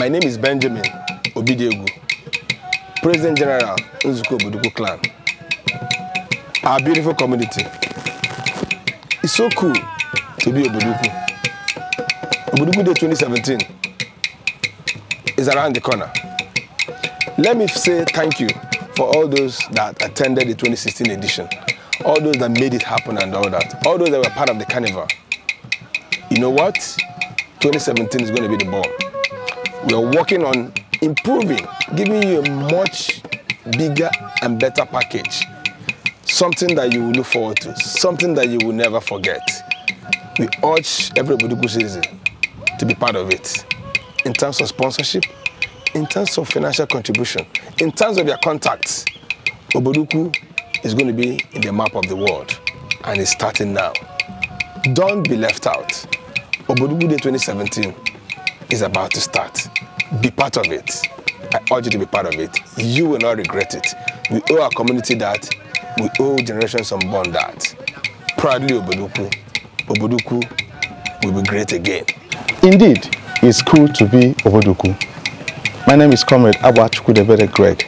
My name is Benjamin Obidiegu, President General Nzuko Obodoukwu Clan. Our beautiful community. It's so cool to be Obodoukwu. Obodoukwu Day 2017 is around the corner. Let me say thank you for all those that attended the 2016 edition, all those that made it happen and all that, all those that were part of the carnival. You know what? 2017 is going to be the bomb. We are working on improving, giving you a much bigger and better package. Something that you will look forward to, something that you will never forget. We urge every Obodoukwu citizen to be part of it. In terms of sponsorship, in terms of financial contribution, in terms of your contacts, Obodoukwu is going to be in the map of the world, and it's starting now. Don't be left out. Obodoukwu Day 2017 is about to start. Be part of it. I urge you to be part of it. You will not regret it. We owe our community that. We owe generations unborn that. Proudly Obodoukwu. Obodoukwu will be great again. Indeed, it's cool to be Obodoukwu. My name is Comrade Abba Chukwudebere Greg.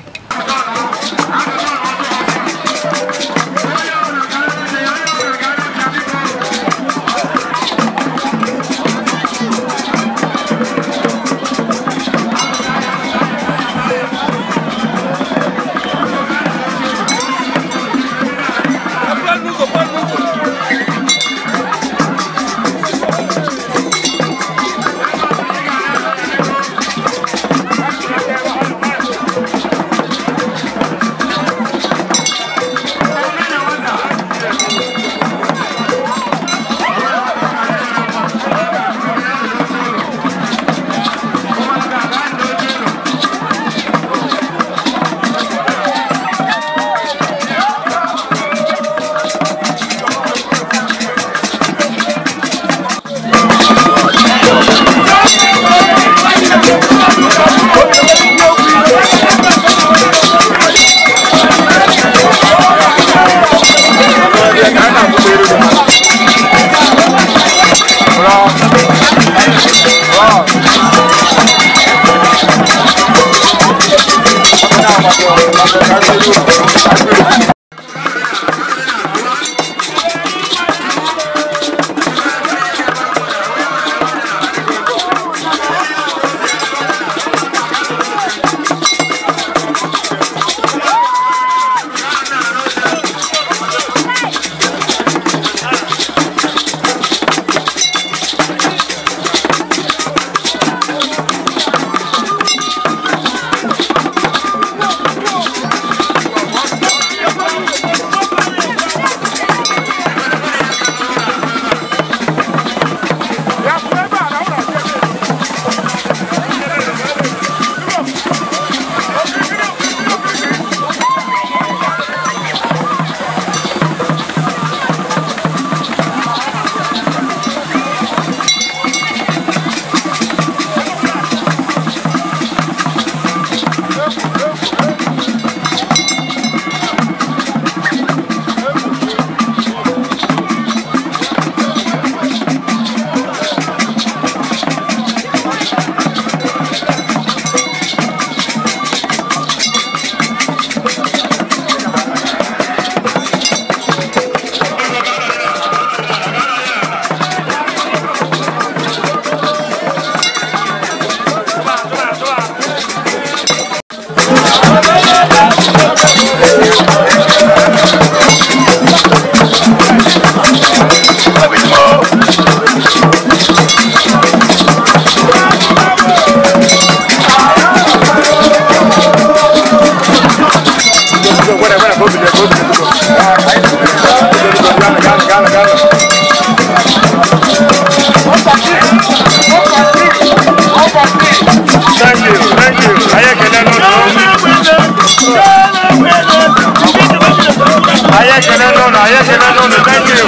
Thank you.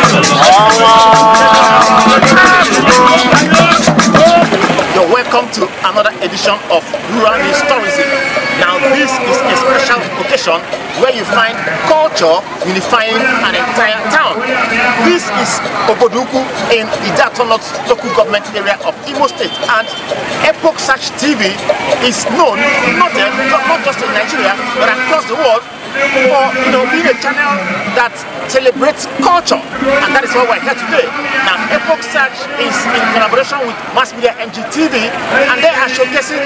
You're welcome to another edition of Rural News Tourism. Now, this is a special occasion where you find culture unifying an entire town. This is Obodoukwu in Ideato North local government area of Imo State, and Epoch Search TV is known, noted, not just in Nigeria, but across the world for being a channel that celebrates culture, and that is why we're here today. Now, Epoch Search is in collaboration with Mass Media NGTV, and they are showcasing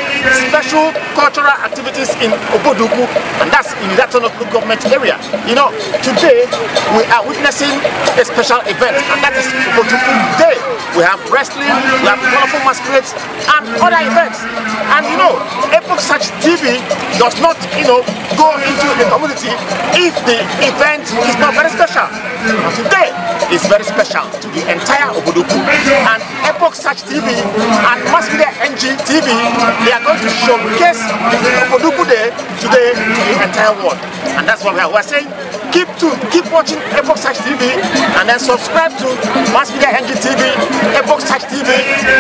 special cultural activities in Obodoukwu, and that's in Ideato North local government area. You know, today we are witnessing a special event, and that is Obodoukwu Day. We have wrestling, we have colorful masquerades, and other events. And you know, Epoch Search TV does not, go into the community if the event is not very special. And today is very special to the entire Obodoukwu. And Epoch Search TV and Mass Media NG TV, they are going to showcase the Obodoukwu Day today to the entire world. And that's what we are saying. Keep tuned, keep watching Epoch Search TV, and then subscribe to Mass Media NG TV, Epoch Search TV,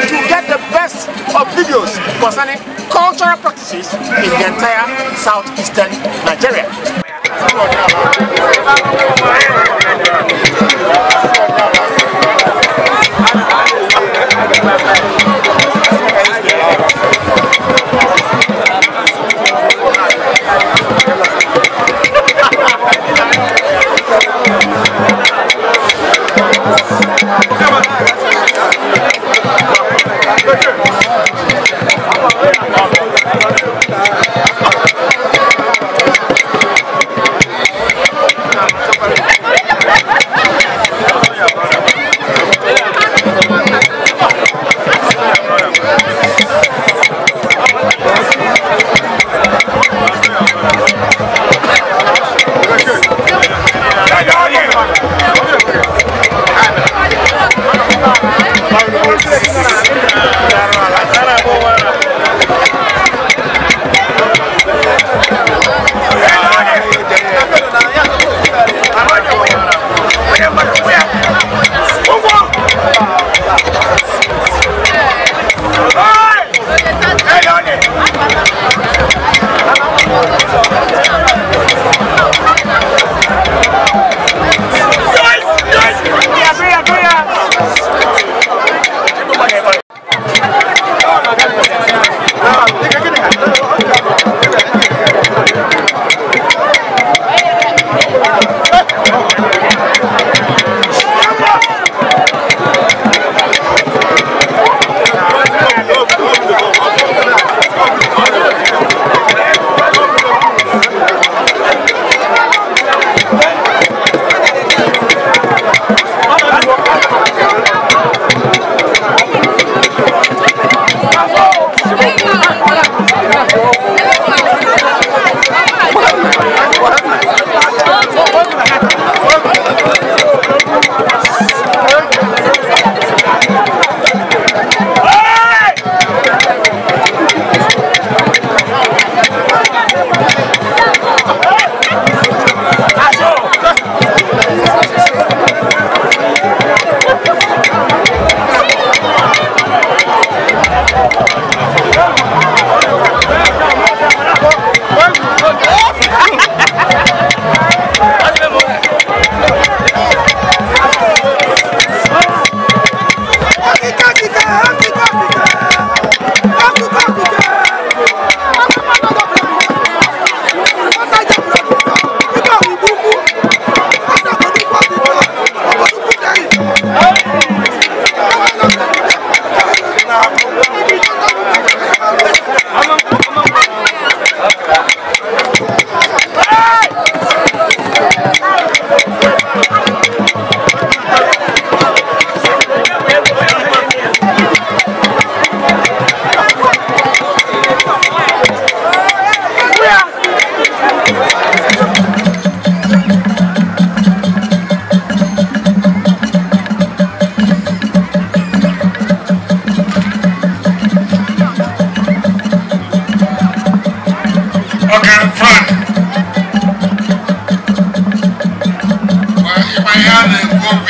to get the best of videos concerning cultural practices in the entire southeastern Nigeria.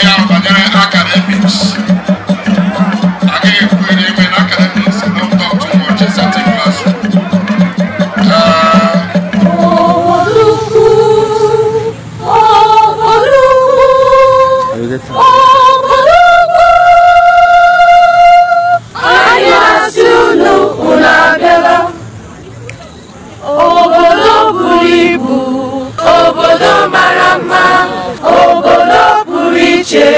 ya banyere academics. Agaghị ekwugheri enwe na academics don't talk too much except in classroom. Anyị asị unu unu abịala. Obodo buru ibu, obodo mara mma, obodo pụrụ iche,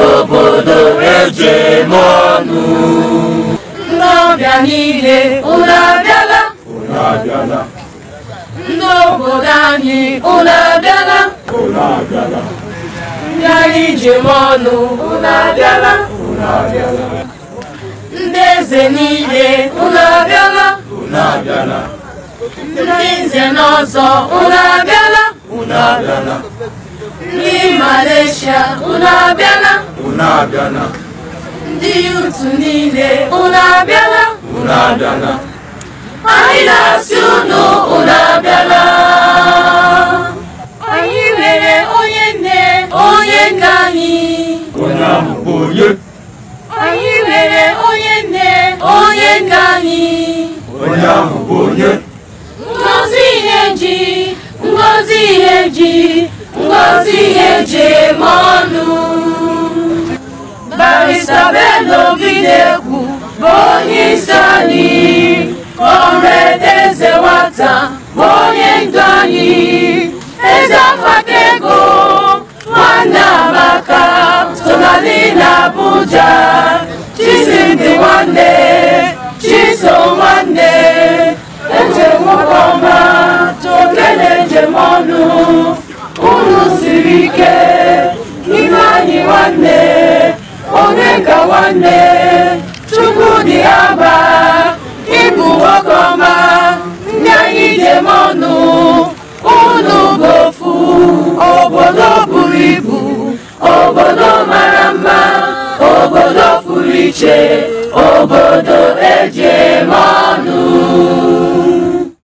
obodo eji eme ọnụ. Ndị ọbịa niile unu abịala. Ndị obodo anyị unu abịala. Ndị anyị ji eme ọnụ unu abịala. Ndị eze niile unu abịala. Ndị nze na ọzọ unu abịala. Ndị Malaysia unu abịala. Ndị yutu niile unu abịala. Anyị na-asị unu unu abịala. Anyị nwere onye nne, onye nna anyị. Anyị nwere onye nne, onye nna anyị. Ngọzi ihe ji, ngọzi ihe ji, ngọzi ihe ji eme ọnụ. Barrister Ben Obidiegwu bụ onye isi anyị. Comrade Eze Nwata bụ onye ndu anyị. Eze Afaka Ego, nwanne Amaka, Sonali na Abuja. Chizimdi nwanne, Chiso nwanne, Eze nwoke ọma, Tokene njem ọnụ. Unu siri ike, Ifeanyị nwanne, onye ka nwanne, Chukwudi Aba, ịbụ nwoke ọma, ndị anyị njem ọnụ. Unu bụ ofu, obodo buru ibu, obodo mara mma, obodo pụrụ iche, obodo